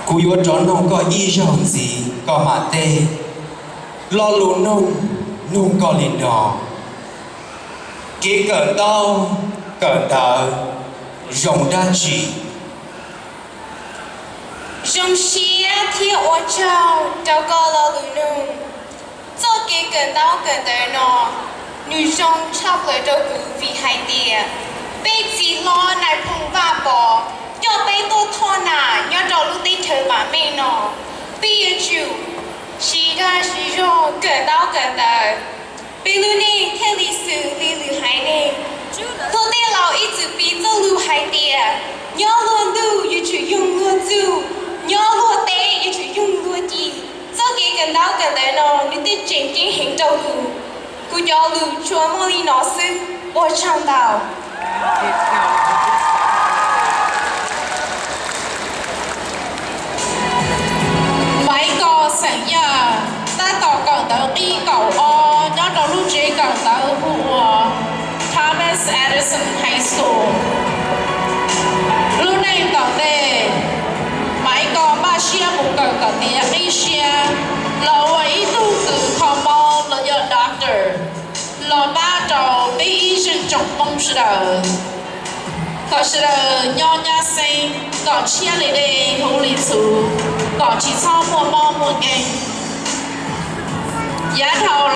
Kuv yuav rov nug koj ib zaug ntxiv koj mam teb. Lo lus nug, nug koj li no: kev kawm ntaub kawm ntawv zoo dab tsi? Zoo siab thiab ua tsaug rau koj lo lus nug. Txoj kev kawm ntaub kawm ntawv no, nws zoo tshaj plaws rau kuv vim hais tias peb txiv hlob Nais Phoo Vaj Pov coj peb tuaj thoj nam nyob rau lub teb chaws vam meej no. Peb yuav tsum siv dag siv zog kawm ntaub kawm ntawv, peb lub neej thiaj li xws li lwm haiv neeg. Thov tej laus ib txwm piv txoj lus hais tias, nyob luag ntuj yuav tsum yoog luag txuj, nyob luag teb yuav tsum yoog luag ci. Txoj kev kawm ntaub kawm ntawv no nws thiaj tseem ceeb heev rau kuv. Kuv cov lus tsuas muaj li no xwb, ua tsaug ntau. Maiv Kos xeem Yaj, tab tom kawm ntawv qib kaum ob nyob rau lub tsev kawm ntawv hu ua Thomas Addison High School. Lub neej tom ntej, Maiv Kos npaj siab mus kawm kom tiav qib siab los ua ib tug kws kho mob los yog doctor los pab rau peb ib zeej tsoom Hmoob sawv daws, kom sawv daws nyob nyab xeeb, kom tshiab li dej, huv li txhuv, kom tsis txhob muaj mob muaj nkeeg. Yav dhau